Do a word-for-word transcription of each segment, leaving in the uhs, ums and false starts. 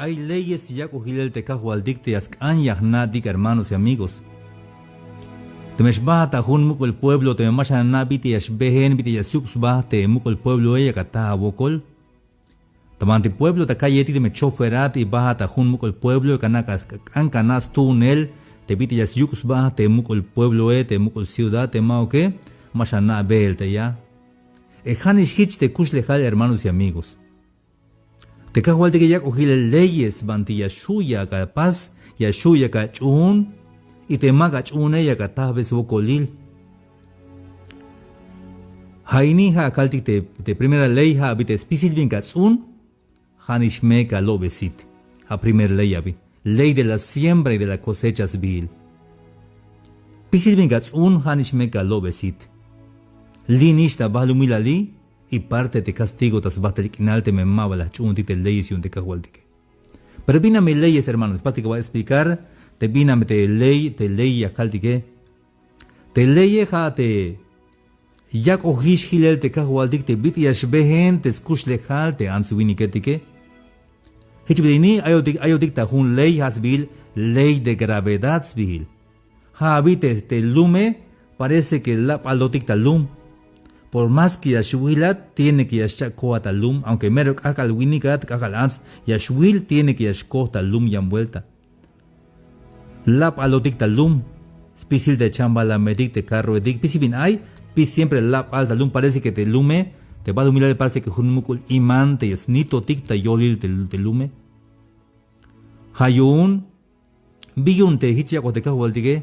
Ay leyes yak'oj yilel te Kajwaltik te ya sk'an ya jna'tik, hermanos y amigos. Teme xbaat ta jun muk'ul pueblo, teme ma xana' bit'il ya xbeen, bit'il ya syuk' sba te muk'ul puebloe, yak ataj awokol. Ta banti pueblo ta calletik, teme choferat y baat ta jun muk'ul pueblo, yak ana' k'an kana' stuunel te bit'il ya syuk' sba te muk'ul puebloe, te muk'ul ciudad, te ma'uke, ma xana' beel te ya. E ja'nix jich te kuxlejal, hermanos y amigos. Te Kajwaltike yak'oj yilel leyes, banti ya xju' yak apas, ya xju' yak ach'uun, y te mak ach'uune yak atajbe swokolil. Ja' ini ja' kaltik te, te primera ley, ja' abi te spisil bin ka ts'un, ja'nix me ka lo'be sit. Ja' primer ley abi. Ley de la siembra y de la cosecha sbiil. Spisil bin ka ts'un, ja'nix me ka lo'be sit. Li'nix ta balumilali, y parte te castigo ta sbajtel k'inal teme maba la jch'uuntik te leyes yu'un te Kajwaltike. Pero bin a me leyes, hermano, spastik aba explicar te bin a me te ley, te ley ya kaltike. Te leye ja' te yak'ojix jilel te Kajwaltik te bit'il ya xbeen te skuxlejal te ants winiketike. Jich bit'il ini ayotik, ayotik ta jun ley, ja' sbiil ley de gravedad sbiil. Ja' abi te, te lume parece que labalotik ta lum. Por más que ya xwilat, tiene que ya xcha'koj ta lum. Aunque mero k'ajk'al winikat, k'ajk'al ants ya xwil, tiene que ya xkoj ta lum yan vuelta. Labalotik ta lum. Spisil te chambalametik, te carroetik, spisil bin ay, spisil siempre labal ta lum. Parece que te lume, te balumilale parece que jun muk'ul iman te ya snitotik ta yolil te, te lume. Ja' yu'un, bi yu'un te jich yak'oj te Kajwaltike,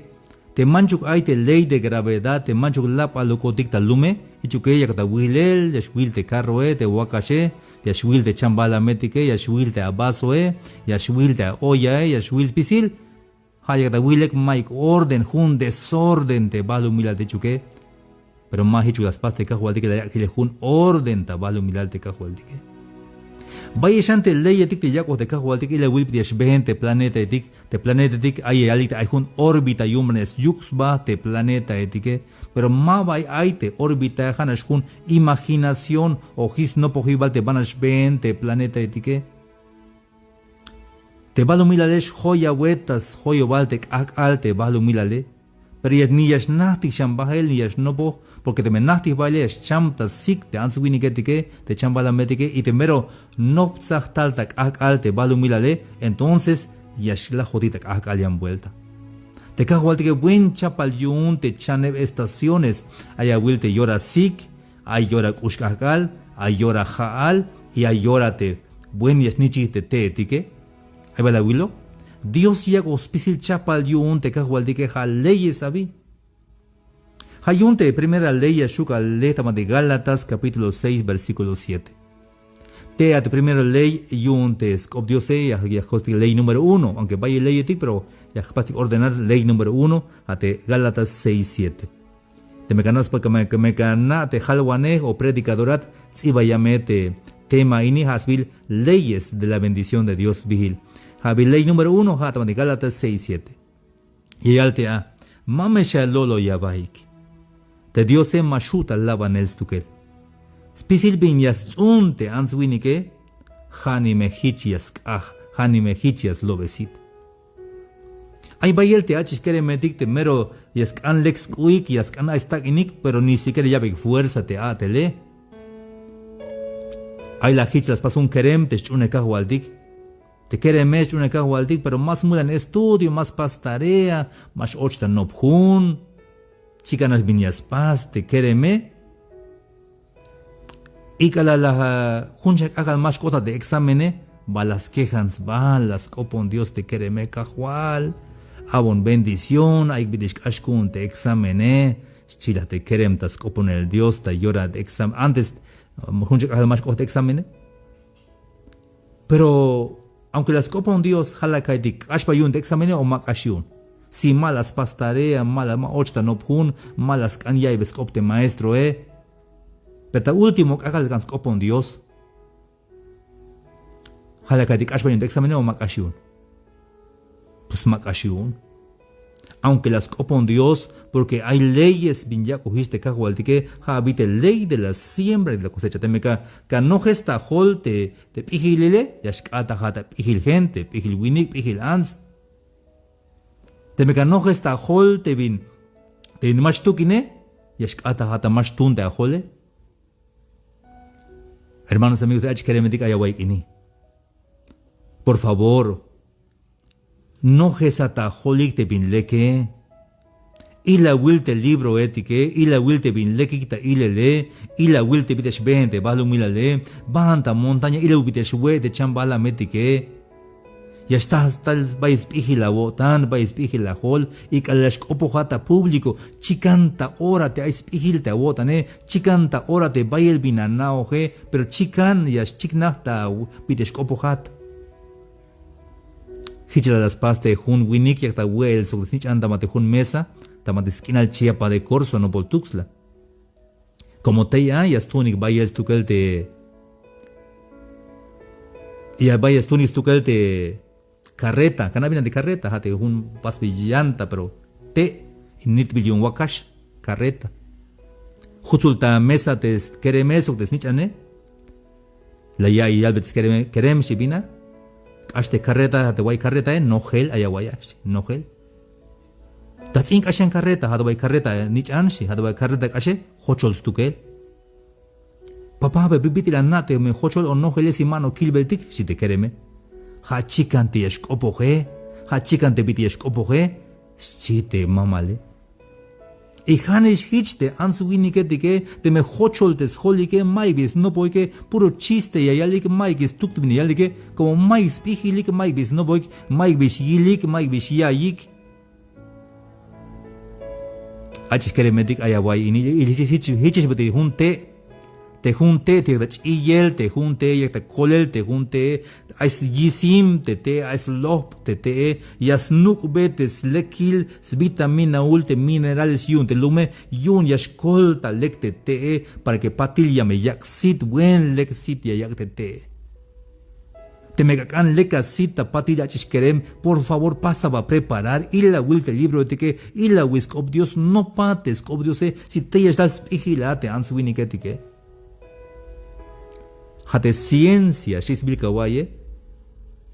te manchuk ay te ley de gravedad, te manchuk labalokotik ta lume, jich uke yak ta wilel, ya xwil te carroe, te wakaxe, ya xwil te chambalametike, ya xwil te avasoe, ya xwil te aollae, ya xwil spisil. Ja' yak ta wilek, mayuk orden, jun desorden te balumilal te jich uke. Pero ma jichuk la spas te Kajwaltike, la yak' jilel jun orden ta balumilal te Kajwaltike. Bayel xan te leyetik te yak'oj te Kajwaltik, ilawil bit'il ya xbeen te planetaetik, te planetaetik ay ya yalik te ay jun órbita yu'un, banti ya syuk' sba te planetaetike. Pero maba ay te órbitae, ja'nax jun imaginación o jich snopojibal te banti ya xbeen te planetaetike. Te balumilale xjoyawe ta sjoyobal te k'ajk'al te balumilale. Pero ya, ni ya xnajtik xan bael, ni ya xnopoj, porque teme najtik baele ya xcham ta sik te ants winiketike, te chambalametike, y te mero noptsaj tal ta k'ajk'al te balumilale, entonces ya xlajotik ta k'ajk'al yan vuelta. Te Kajwaltike buen chapal yu'un te chaneb estaciones, ay awil te yora sik, ay yora k'ux k'ajk'al, ay yora ja'al, y ay yora te buen ya snichij te te'etike. Ay bal awilo, Dios yak'oj spisil chapal yu'un te Kajwaltike, ja' leyes abi. Ja' yu'un te primera ley ya xju' ka le' ta banti Gálatas capítulo seis, versículo siete. Te a te primera ley yu'un te sk'op Diose, ya, ya jkostik ley número uno, aunque bayel leyetik, pero ya jpastik ordenar ley número uno, a te Gálatas seis siete. Teme ka na' spa, me, me ka na' te jalwanej o predicadorat, ts'ibaya me te tema ini, ja' sbiil leyes de la bendición de Dios sbiil. Ja' abi ley número uno, ja' ta banti Gálatas seis siete. Ya yal te a, ma me xalo'loy abaik. Te Diose ma xju' ta labanel stukel. Spisil bin ya sts'un te ants winike, ja'nix me jich ya sk'aj, ja'nix me jich ya slo'be sit. Ay bayel te ach'ix keremetik te mero ya sk'an lek sk'u'ik, ya sk'an ay stak'inik, pero ni siquiera ya'beik fuerza te a'tele. Ay la jich la spas jun kerem te sch'uunej Kajwaltik. Te kereme sch'uunej Kajwaltik, pero ma smulan estudio, ma spas tarea, ma x-och ta nop jun. Chikanax bin ya spas te kereme. Y k'alal la, jun xan k'ajk'al ma xk'ot ta te exámene, bal la skejan sba, la sk'opon Dios te kereme: Kajwal, a'bon bendición, ayuk bit'il xk'ax ku'un te exámene, xchi la te kerem ta sk'oponel Dios ta yora te exámen. Antes, jun xan k'ajk'al ma xk'ot te exámene. Pero aunque la sk'opon Dios, ja' la ka'ytik, k'ax bal yu'un te exámene o ma k'ax yu'un. Si ma la spas tarea, ma la, ma och ta nop jun, ma la sk'an ya'iybe sk'op te maestroe. Pero ta último k'ajk'al la sk'an sk'opon Dios. Ja' la ka'ytik, k'ax bal yu'un te exámene o ma k'ax yu'un. Pues ma k'ax yu'un. Aunque la sk'opon Dios, porque ay leyes bin yak'ojix te Kajwaltike, ja' abi te ley de la siembra y de la cosecha. Teme ka, ka nojes ta jol te, te p'ijilile, ya xk'atajat ta p'ijil gente, p'ijil winik, p'ijil ants. Teme ka nojes ta jol te bin, te bin ma xtukine, ya xk'atajat ta ma xtun te ajole. Hermanos, amigos, te ach'ix keremetik ay awa'iy ini. Por favor, nojesat ta jolik te bin leke. Ilawil te libroetike, ilawil te bin lekik ta ilele, ilawil te bit'il xbeen te balumilale, baan ta montaña, ilawil bit'il xwe' te chambalametike. Ya xtal bayel sp'ijil awo'tan, bayel sp'ijil ajol, y k'alal ya xk'opojat ta público, chikan ta ora te ay sp'ijil te awo'tane, chikan ta ora te bayel bin ana'oje, pero chikan ya xchiknaj ta bit'il xk'opojat. Jich la la spas te jun winik yak ta we'el sok te snich'an ta ma te jun mesa, ta ma te sk'inal Chiapa de Corzo, Nopol Tuxtla. Como tey a ya stuunik bayel stukel te, ya bayel stuunik stukel te carreta, kan a bin a te carreta, ja' te jun pasbil llanta, pero te' nitbil yu'un wakax, carreta. Jutsul ta mesa te kereme sok te snich'ane, la ya' yalbe te kereme, kerem, xchi, bin a, k'ax te carreta, ja' te awa'iy carretae, nojel ay awa'iy a, xchi, nojel. Ta ts'in k'axan carreta, ja' te awa'iy carreta nich'an, xchi, ja' te awa'iy carreta k'axe, jochol stukel. Papá, pero bit'il ana' teme jochol o nojele si ma'no kilbeltik, xchi te kereme. Ja' chikan te ya xk'opoje, ja' chikan te bit'il ya xk'opoje, xchi te mamale. Y ja'nix jich te ants winiketike, teme jochol te sjolike, mayuk bi snopojike, puro chiste ya yalik, mayuk bi stuktik bin ya yalike, como mayuk sp'ijilik, mayuk bi snopojik, mayuk bi xyilik, mayuk bi xya'iyik. Ach'ix keremetik ay awa'iy ini, y jich, jich, jich, jich, te jun te', te jun te', te yak ta ch'iyel, te jun te' yak ta kolel, te jun te' ay syisim, te te' ay slojp, te te' ya snuk'be te slekil svitaminaul, te minerales yu'un te lume, yu'un ya xkol ta lek te te', para que patil ya me yak' sit, buen lek sit ya yak' te te'. Teme k'ak'an lek a sit ta patil, ach'ix kerem, por favor, pasa aba preparar, ilawil te libroetike, ilawil sk'op Dios, nopa te sk'op Diose, si tey ya xtal sp'ijil a te ants winiketike. Ja' te ciencia, xchi sbilik awa'iye,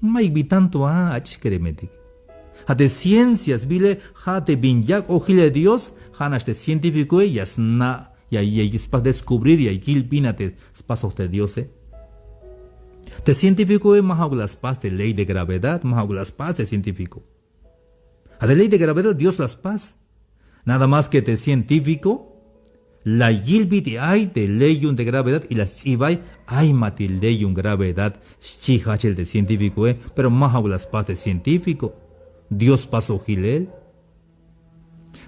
mayuk bi tanto a, ach'ix keremetik. Ja' te ciencia sbile, ja' te bin yak'ojile Dios, ja' nax te científicoe ya sna', ya, ya spas descubrir, ya yil bin a te spasoj te Diose. Te científicoe ma ja'uk la spas te ley de gravedad, ma ja'uk la spas te científico. Ja' te ley de gravedad Dios la spas. Nada más que te científico la yil bit'il ay te ley yu'un te gravedad y la sts'ibay, ay ma te ley yu'un gravedad, xchi jajchel te científicoe, pero ma ja'uk la spas te científico. Dios spasojilel.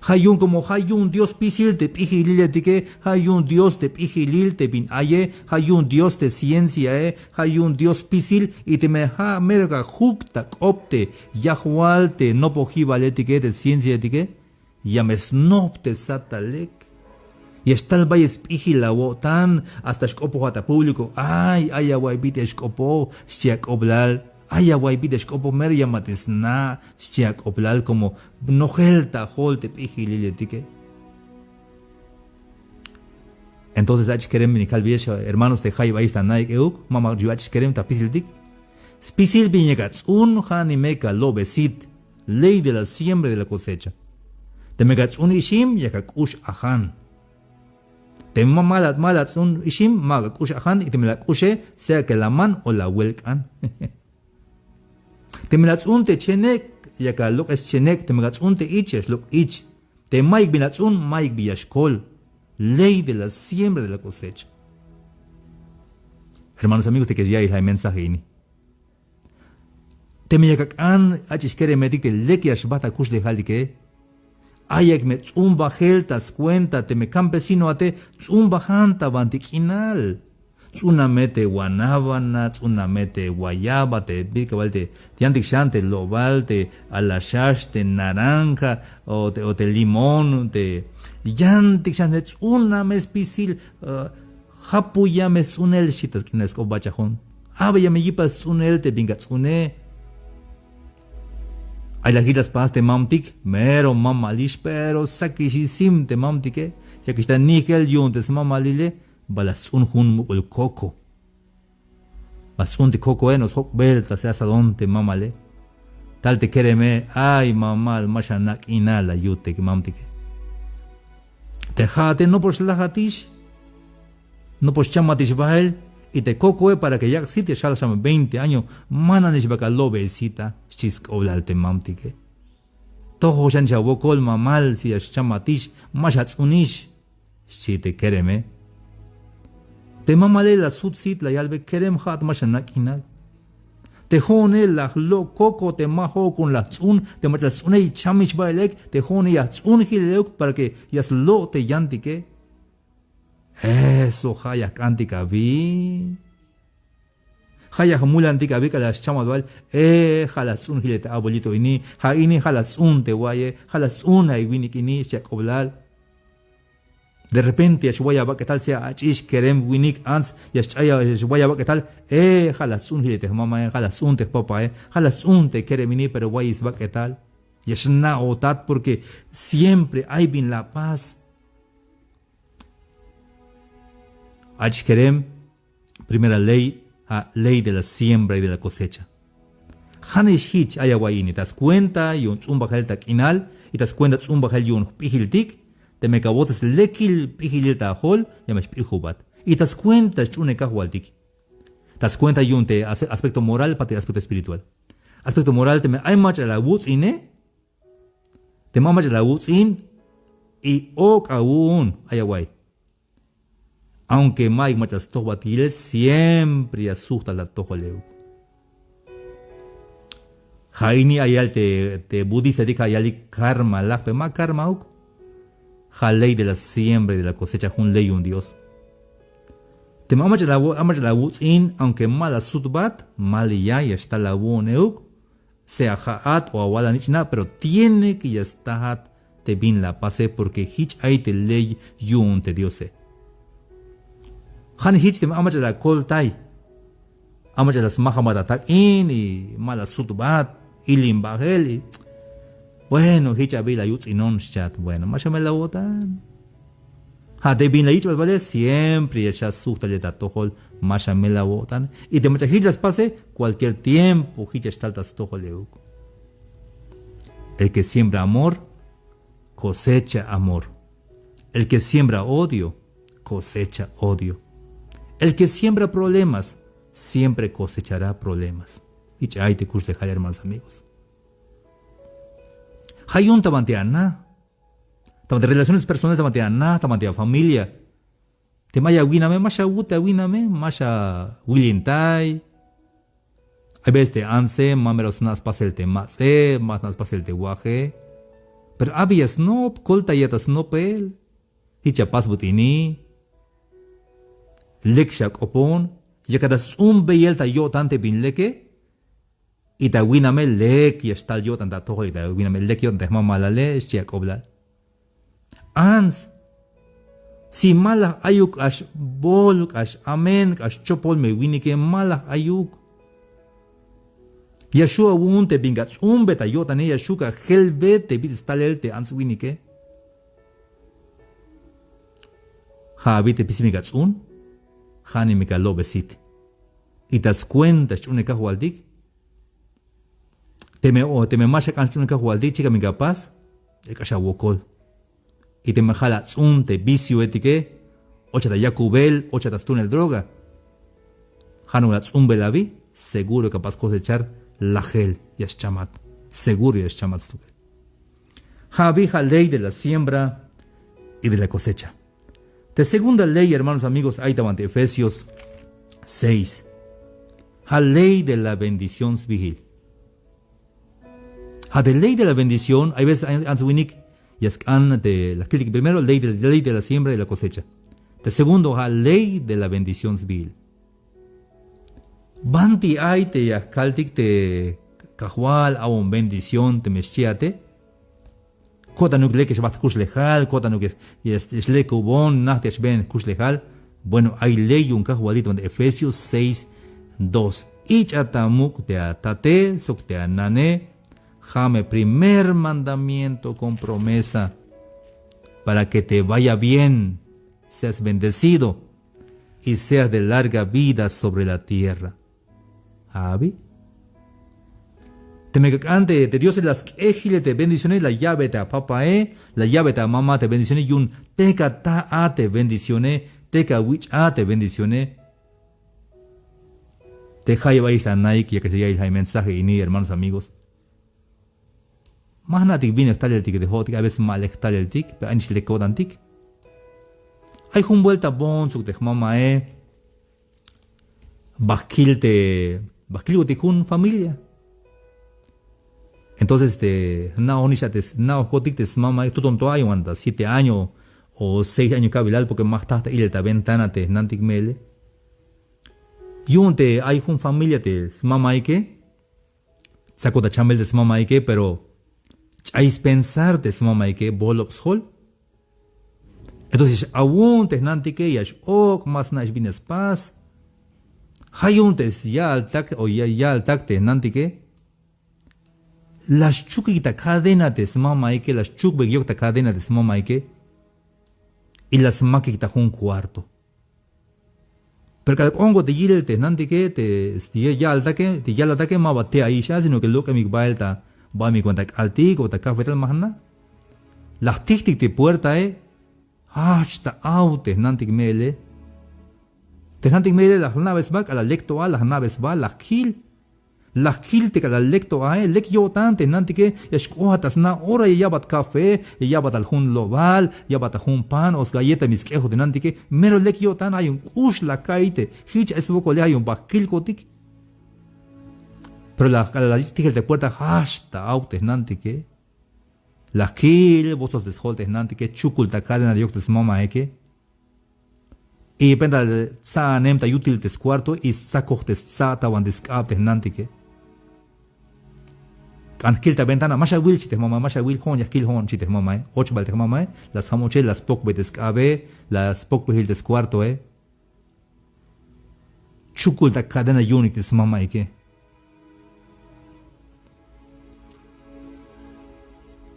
Ja' yu'un como ja' yu'un Dios spisil te p'ijililetike, ja' yu'un Dios te p'ijilil te bin aye, ja' yu'un Dios te cienciae, ja' yu'un Dios spisil, y teme ja' mero ka juk ta k'op te yajwal te nopojibaletike, te cienciaetike, ya me snojp te sat ta lek. Ya xtal bayel sp'ijil awo'tan, hasta xk'opojat ta público, ay, ay awa'iy bit'il xk'opoj, xchi ak'oblal. Ay awa'iy bit'il xk'opoj, mero ya ma te sna', xchi ak'oblal, como nojel ta jol te p'ijililetike. Entonces ach'ix kerem bin kalbeyex, hermanos, te jayeb ayex ta na'ik euk, ma ma yu'un ach'ix kerem ta spisiltik. Spisil bin yak ats'un, ja' nime ka lo'be sit. Ley de la siembra y de la cosecha. Teme ka ts'un ixim, yak ak'ux ajan. Teme ma, ma la, ma la ts'un ixim, ma ak'ux ajan, y teme la k'uxe, sea que la man o la welk'an. Teme la ts'un te chenek, yak alok'es chenek, teme ka ts'un te ich, ya xlok' ich. Te mayuk bin la ts'un, mayuk bin ya xkol. Ley de la siembra, de la cosecha. Hermanos, amigos, te que ya ya'iyel mensaje ini. Teme yak ak'an ach'ix keremetik te lek ya xbajt akuxlejalike. Ay yak me ts'unbajel ta skuenta teme campesinoate, ts'unbajan ta banti k'inal. Ts'uname te guanábana, ts'uname te guayaba, te bit'il k'abal te yantik xan te lo'bal, te alaxax, te naranja, o te, o te limón, te yantik xan te ts'uname spisil, ah, japuya me sts'unel, xchi ta sk'inal sk'op bach'ajon. Aba ya me yipal sts'unel te bin ka ts'une. Ay la jich la spas te mamtik, mero mamalix, pero sakixi sim te mamtike. Yakix ta nijel yu'un te smamalile, ba la sts'un jun muk'ul coco. Ba sts'un te cocoe, no sjok' bel ta se asadón te mamale. Tal te kereme, ay mamal, ma xana' k'inal, la yut te mamtike. Te ja'ate nopox lajatix, nopox chamatix bael, y te cocoe para que yak' sit ya xal xan veinte año, ma nanix bak' alo'be sita, xchi sk'oblal te mamtike. Tojo xanix awokol mamal, si ya xchamatix, ma xats'unix, xchi te kereme. Te mamale la sut sit, la yalbe kerem, ja'at ma xana' k'inal. Te jo'one la jlo' coco, te ma jo'okon la jts'un, te mach'a la sts'une y chamix bael ek, te jo'one ya jts'un jilel euk para que ya slo' te yantike. Eso ja' ya jk'antik abi. Ja' ya jmulantik abi k'alal xchamat bael, e, ja' la sts'un jilel te abuelito ini, ja' ini ja' la sts'un te wa'ye, ja' la sts'un ay winik ini, xchi ak'oblal. De repente ya xway abak'etal, sea ach'ix, kerem, winik, ants, ya xch'ay, ya xway abak'etal, e, ja' la sts'un jilel te jmamae, ja' la sts'un te jpapae, ja' la sts'un te kerem ini, pero wayix sbak'etal. Ya xna'otat porque siempre ay bin la pas. Ach'ix kerem, primera ley, ja' ley de la siembra y de la cosecha. Ja'nix jich ay awa'iy ini, ta skuenta yu'un ts'umbajel ta k'inal, y ta skuenta ts'umbajel yu'un jp'ijiltik, teme ka awotzes lekil p'ijilil ta ajol, ya me xp'ijubat. Y ta skuenta sch'uunel Kajwaltik. Ta skuenta yu'un te as-, aspecto moral, pa te aspecto espiritual. Aspecto moral, teme ay mach'a la awuts'ine, teme ay mach'a la awuts'in, y ok awu'un, ay awa'iy. Aunque ma'yuk mach'a la stojbat yilel, siempre ya sujtal ta atojol euk. Ja' ini ay yal te, te budistatik, ja' yalik karma laj, pero ma karmauk. Ja' ley de la siembra y de la cosecha, jun ley yu'un Dios. Teme ay mach'a la awu-, ay mach'a la awuts'in, aunque ma la sutbat, maliya, ya xtal awu'un euk. Sea ja'at o awal anich'na, pero tiene que ya stajat te bin la apase, porque jich ay te ley yu'un te Diose. Ja'nix jich teme ay mach'a la akoltay, ay mach'a la asmajabat atak'in y ma la asutbat, ilim bajel y, bueno, jich abi la yuts'inon, xchat. Bueno, ma xamel awo'tan. Ja' te bin la yich'bat bale, siempre ya xasujtale ta atojol, ma xamel awo'tan. Y te mach'a jich la spase, cualquier tiempo jich ya xtal ta stojol euk. El que siembra amor, cosecha amor. El que siembra odio, cosecha odio. El que siembra problemas, siempre cosechará problemas. Jich ay te kuxlejal, hermanos, amigos. Ja' yu'un ta banti ana. Ta banti relaciones personales, ta banti ana, ta banti afamilia. Teme ay awiname, ma xawut te awiname, ma xawilintay. Hay veces te antse ma mero sna' spasel te mats'e, ma sna' spasel te waje. Pero abi ya snop, koltaya ta snopel. Jich ya pasbut ini. Lek xak'opon, yakat ta sts'umbeyel ta yo'tan te bin leke. Y ta winame lek ya xtal yo'tan ta atojol, y ta winame lek yo'tan te jmamalale, xchi ak'oblal. Ants, si ma laj ayuk k'ax bol, k'ax amen, k'ax chopol me winike, ma laj ayuk. Ya xju' awu'un te bin ka ts'unbe ta yo'tane, ya xju' ka jelbe te bit'il stalel te ants winike. Ja' abi te spisil me ka ts'un, ja'nix me ka lo'be sit. Y ta skuenta sch'uunel Kajwaltik, teme, o, teme ma xak'an sch'uunel Kajwaltik, chikan bin ka pas, ya k'ax awokol. Y teme ja' la ats'un te vicioetike, ochat ta yakubel, ochat ta stuunel droga. Ja' na'uk la ats'unbel abi, seguro ka pas cosechar lajel, ya xchamat. Seguro ya xchamat stukel. Ja' abi ja' ley de la siembra y de la cosecha. Te segunda ley, hermanos, amigos, ay ta banti Efesios seis. Ja' ley de la bendición sbiil. Ja' te ley de la bendición, hay veces ay, ants winik ya sk'an te la kiltik primero, ley de, ley de la siembra y la cosecha. Te segundo, ja' ley de la bendición sbiil. Banti ay te ya kaltik te Kajwal, a'bon bendición teme xchiate. Ko'tanuk lek ya xbajt jkuxlejal, ko'tanuk ya, ya, ya xlekubon, najt ya xbeen jkuxlejal. Bueno, ay ley yu'un Kajwaltik ta banti Efesios seis dos. Ich'a ta muk' te atate sok te anane, Ja' me primer mandamiento con promesa, para que te vaya bien, seas bendecido y seas de larga vida sobre la tierra. Abi. Teme ka k'an te, te Diose la sk'ejile te bendiciones, la ya'be te apapae, la ya'be te amama te bendiciones, yu'un te ka ta a te bendiciones, te ka wich' a te bendiciones. Te jayeb ayex ta naik, ya que ya ya'il ja' mensaje ini, hermanos, amigos. Ma jna'tik bin lek jtaleltik te jo'otik, a veces ma lek jtaleltik, pero ay nix lek ko'tantik. Ay jun vuelta boonsuk te jmamae, ba jkil te, ba jkilkotik jun familia. Entonces te, jna'oj nix a te, jna'ojkotik te smamae, tuton to ay wan ta siete años o seis años kabilal, porque ma jta ta ilel ta ventana te jnantik me'ele. Yu'un te ay jun familia te smamaike, tsakot ta chamel te smamaike, pero ch'ay spensar te smamaike, bolob sjol. Entonces ya x-awun te jnantike, ya x-ok', ma sna' ix bin ya spas. Ja' yu'un te ya'altak o ya, ya'altak te jnantike, la xchukik ta cadena te smamaike, la xchukbeyik yok ta cadena te smamaike, y la smakik ta jun cuarto. Pero k'alal k'onk'ot te yilel te jnantike, te, este, ya, ya'altake, te ya'latake, maba te' ayix a, sino que lok'emik bael ta, baemik wan ta k'altik o ta cafetal, ma jna'. La jtijtik te puertae, jajch ta aw te jnantik me'ele. Te jnantik me'ele la jna'be sba, k'alal lek to a, la jna'be sba, la jkil. La jkil te k'alal lek to ae, lek yo'tan te jnantike, ya xk'oat ta sna ora, ya ya'bat café, ya ya'bat tal jun lobal, ya ya'bat tal jun pan o sgalleta, mi sk'ejoj te jnantike, mero lek yo'tan, ay yu'un k'ux la ka'iy te jich ay swokole, ay yu'un ba jkilkotik. Pero la, k'alal la yich' tijel te puerta, jajch ta aw te jnantike. La jkil, botsol te sjol te jnantike, chukul ta cadena te yok te smamaike. Y penta tsa'anem ta yutil te scuarto y stsakoj te stsa' ta wan te sk'ab te jnantike. K'an jkil ta ventana, ma xawil, xchi te jmamae, ma xawil, jo'on ya jkil, jo'on, xchi te jmamae. Och bael te jmamae, la sjam ochel, la spokbey te sk'abe, la spokbey jil te scuartoe. Chukul ta cadena yu'unik te smamaike.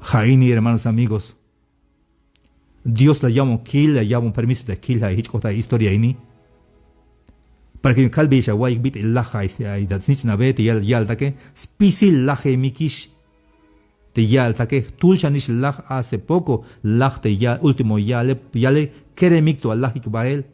Ja' ini, hermanos, amigos. Dios la ya'bon kil, la ya'bon permiso ta kil, ja' jich k'ot ta historia ini. Para que kalbeyex awa'iy bit'il laj ay, ay ta snich'nabe, te yal, ya'altake, spisil lajemikix. Te ya'altake, jtul xanix laj hace poco, laj te ya, último ya'ale, yale, keremik to alajik bael.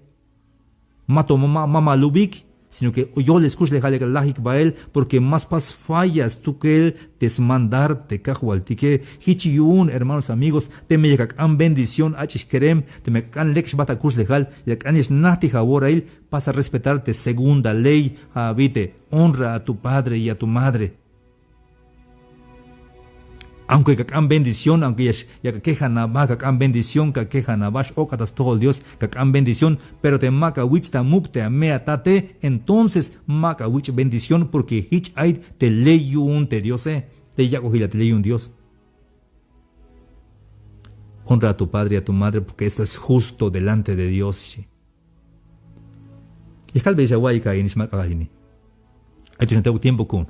Ma to ma, ma, ma malubik, sino que yolil skuxlejal ek' lajik bael, porque ma spas falla stukel te smandar te kajwaltike. Jich yu'un, hermanos, amigos, teme yak ak'an bendición, ach'ix kerem, teme yak ak'an lek xbajt akuxlejal, yak ak'an ya xnajtij aworail, pasa respetar te segunda ley, ja' abi te honra a tu padre y a tu madre. Aunque ka k'an bendición, aunque ya, ya ka kejan aba, ka k'an bendición, ka kejan aba, x-ok'at ta stojol Dios, ka k'an bendición, pero te ma ka wich' ta muk' te ame atate, entonces ma ka wich' bendición, porque jich ay te ley yu'un te Diose, te yak'ojil a te ley yu'un Dios. Honra a tu padre y a tu madre, porque esto es justo delante de Dios, xchi. Ya kalbeyex awa'iy ka'yeni, xma k'ajal ini. Ay to xan te tiempo ku'un.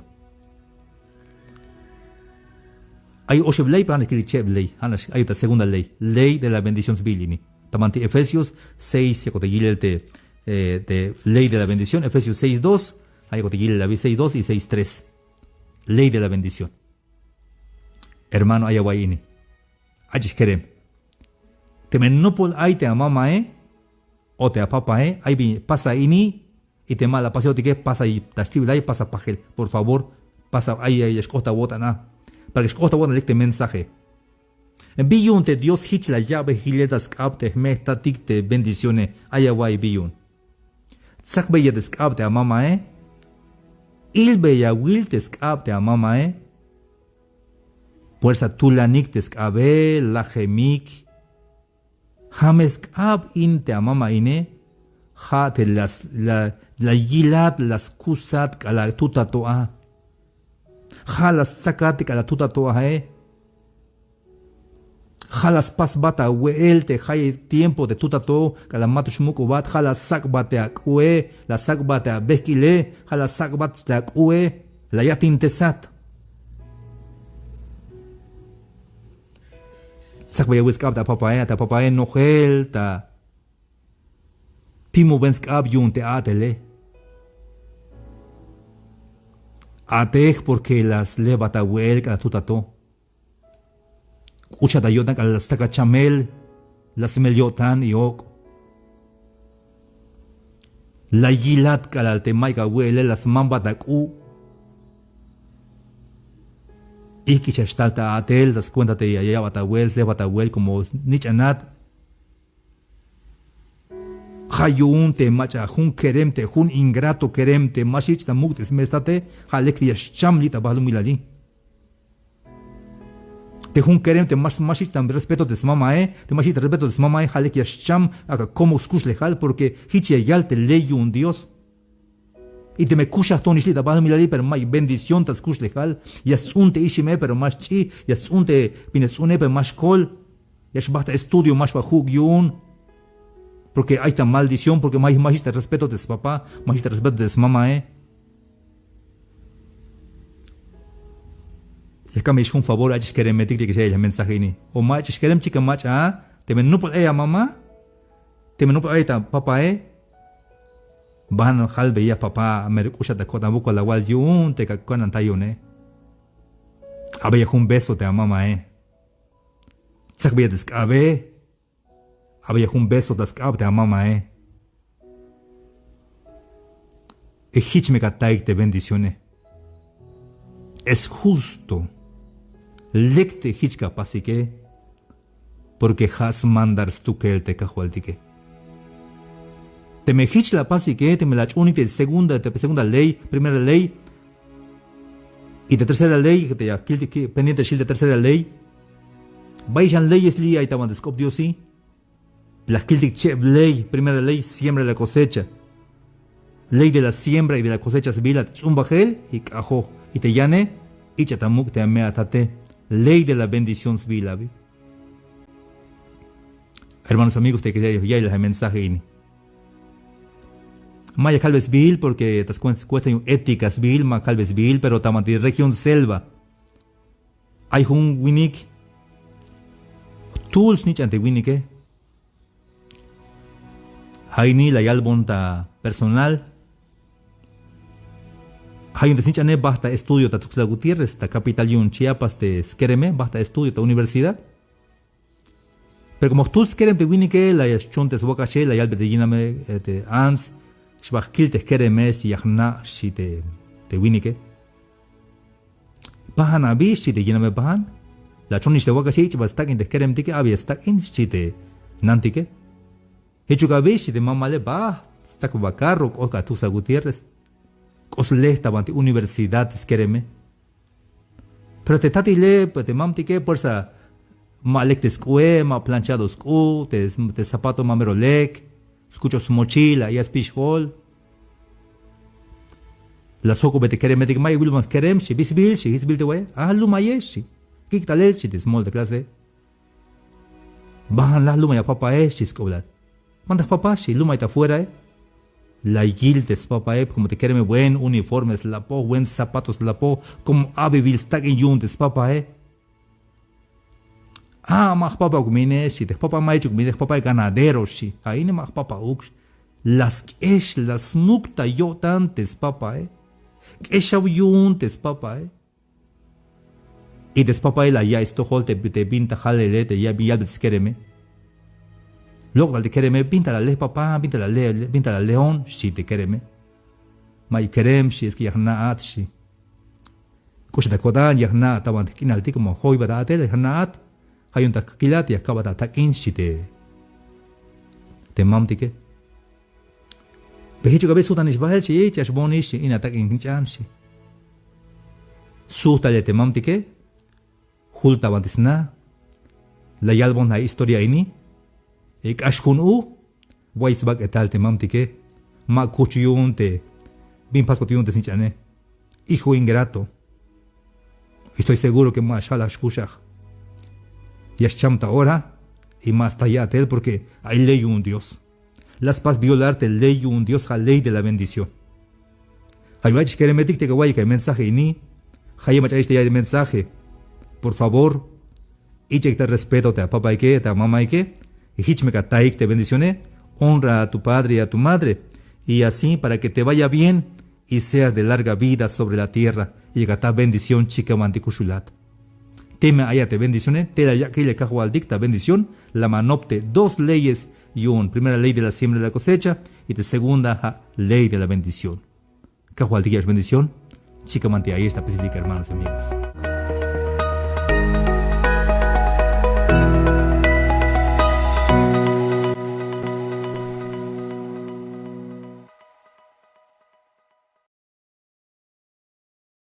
Ay oxeb ley, pero ja' nax kil cheb ley. Ja' nax ay ta segunda ley. Ley de la bendición sbiil ini. Ta banti Efesios seis, yak'ot ta yilel te, eh, te ley de la bendición. Efesios seis dos, ay yak'ot ta yilel abi seis dos y seis tres. Ley de la bendición. Hermano, ay awa'iy ini. Ach'ix kerem. Teme nopol ay te amamae o te apapae, ay bin pasa ini, y te ma la pas yo'tike, pasa ta xti'bilay, pasa pajel, por favor, pasa, ay, ay, ya xk'ot ta awo'tan a, para que xk'ot ta awo'tan lek te mensaje. Bi yu'un te Dios jich la ya'be jilel ta sk'ab te jme' jtatik te bendicióne, ay awa'iy bi yu'un. Tsakbeya te sk'ab te amamae, ilbeya awil te sk'ab te amamae, puersa tulanik te sk'abe, lajemik. Ja' me sk'ab in te amama ine, ja' te la, la, la yilat, la skusat k'alal tuta to a. Ja' la stsakat k'alal tuta to ae. Ja' la spasbat awe'el te jayeb tiempo te tuta to k'alal ma to xmuk'ubat, ja' la sak'bat te ak'u'e, la sak'bat te abejk'ile, ja' la sak'bat te ak'u'e, la yatintesat. Tsakbey awil sk'ab ta papae, a ta papae nojel ta pimuben sk'ab yu'un te a'tele. A'tej porque la slebat awe'el k'alal tutato. K'uxat ta yo'tan k'alal la stak achamel, la smel yo'tan y ok'. La yilat k'alal te mayuk awe'ele la smambat ak'u'. Ijk'ix ya xtal ta a'tel ta skuenta te ya ya'bat awe'el, slebat awe'el como snich'anat. Ja' yu'un te mach'a jun kerem te jun ingrato kerem te ma xich' ta muk' te smestate, ja' lek te ya xcham li' ta balumilali. Te jun kerem te ma xich' ta respeto te smamae, te ma xich' ta respeto te smamae, ja' lek ya xcham ak'a komuk skuxlejal, porque jich ya yal te ley yu'un Dios. Y teme kuxaj tonix li' ta balumilali, pero mayuk bendición ta skuxlejal. Ya sts'un te ixime, pero ma xch'i. Ya sts'un te bin ya sts'une, pero ma xkol. Ya xbajt ta estudio, ma xba juk' yu'un. Porque ay ta maldición, porque ma, ma xich' ta respeto te spapa, ma xich' ta respeto te smamae. Ya kamix jun favor, ach'ix keremetik te ya yal mensaje ini. O ma ach'ix kerem, chikan mach'a, teme nopol ay a mama, teme nopol ay ta papae, ban jalbeya papa, mero k'uxat ta ko'tan, wokol awal yu'un te ka ko'tan ta yu'une. Abeya jun beso te amamae. Tsakbeya te sk'abe. Abeya jun beso ta sk'ab te amamae. Y jich me ka taik te bendicione. Es justo. Lek te jich ka pasike. Porque ja' smandar stukel te kajwaltike. Teme jich la pasike, teme la ach'unik te segunda, te segunda ley, primera ley, y te tercera ley, te ya kiltik pendiente xil te tercera ley. Bay xan leyes li' ay ta banti sk'op Diosi. La kiltik cheb ley, primera ley, siembra la cosecha. Ley de la siembra y de la cosecha sbiil a te ts'umbajel y k'ajoj. Y te yane, ich'a ta muk' te ame atate. Ley de la bendición sbiil abi. Hermanos, amigos, te ya, ya la mensaje ini. Ma ya kalbe sbiil porque ta cuesta yu'un ética sbiil, ma kalbe sbiil, pero ta banti región selva. Ay jun winik jtul snich'an te winike. Ja' ini la yalbon ta personal. Ja' yu'un te snich'ane bajt ta estudio ta Tuxtla Gutiérrez, ta capital yu'un Chiapas, te skereme, bajt ta estudio ta universidad. Pero como jtul skerem te winike, la ya xchon te swakaxe, la yalbe te yiname, eh, te ants, xba jkil te jkereme, si ya jna', xchi te, te winike. Pajan abi, xchi te yiname, pajan. La chonix te wakaxe, ich'bat stak'in te jkeremtike, abi ya stak'in, xchi te nantike. Jichuk abi, xchi te mamale, ba, stak ba carro, k'ot ka Tuxtla Gutiérrez. K'ot sle ta banti universidad skereme. Pero te tatile, pues, te mamtike, fuerza, ma lek te sk'ue, ma planchado sk'u, te, te zapato ma mero lek, skuchoj smochila, ya spixjol. La sjokobe te keremetik, ma ya wil ban jkerem, xchi, bi sbiil, xchi, jich sbiil te waye, a, lumayex, xchi. Kik' talel, xchi te smol te clase. Bajan la, lumay a papae, xchi sk'oblal. Banti jpapa, xchi, lumay ta fuerae. La yil te spapae, como te kereme buen uniformes la poj, buen zapatos la poj, como abebil stak'in yu'un te spapae. A, ma jpapauk mine, xchi, te jpapa ma jichuk mine, jpapae ganadero, xchi. A ini ma jpapauk. La sk'ex, la smuk ta yo'tan te spapae. K'exaw yu'un te spapae. Y te spapae la ya'iy stojol te, te bin ta jalele, te ya, bin yalbe te skereme. Lok' tal te kereme, bin tal ale papa, bin tal ale, bin tal aleon, xchi te kereme. Ma'yuk kerem, xchi, es que ya jna'at, xchi. K'uxat ta ko'tan, ya jna'at ta banti k'inaltik, como joybat a'tel, ya jna'at. Ja' yu'un ta kilat, ya kabat atak'in, xchi te, te mamtike. Pero jichuk abi sujtanix bael, xchi, ya xboonix, xchi, in atak'in snich'an, xchi. Sujt tal te mamtike, jul ta banti sna, la yalbon a historia ini, y k'ax jun u, way sbak'etal te mamtike, ma kuch yu'un te, bin paskot yu'un te snich'ane. Hijo ingrato. Estoy seguro que ma xjal a xkuxaj. Ya xcham ta ora, y ma sta ya'tel porque ay ley yu'un Dios. La spas violar te ley yu'un Dios, ja' ley de la bendición. Ja' yu'un ach'ix keremetik te ka wa'iyik a mensaje ini, ja' yu'un mach'a ayix te ya mensaje. Por favor, Ich'ek ta respeto te apapaike, te amamaike, y jich me ka taik te bendicione. Honra a tu padre y a tu madre, y así para que te vaya bien y seas de larga vida sobre la tierra. Y ka ta bendición chikan banti kuxulat. Teme aya te bendicione, te la yak'il le Kajwaltik ta bendición. La ma anop te dos leyes yu'un. Primera ley de la siembra y la cosecha, y te segunda ja' ley de la bendición. Kajwaltik ya' bendición. Chikan banti ayex ta apisilik, hermanos y amigos.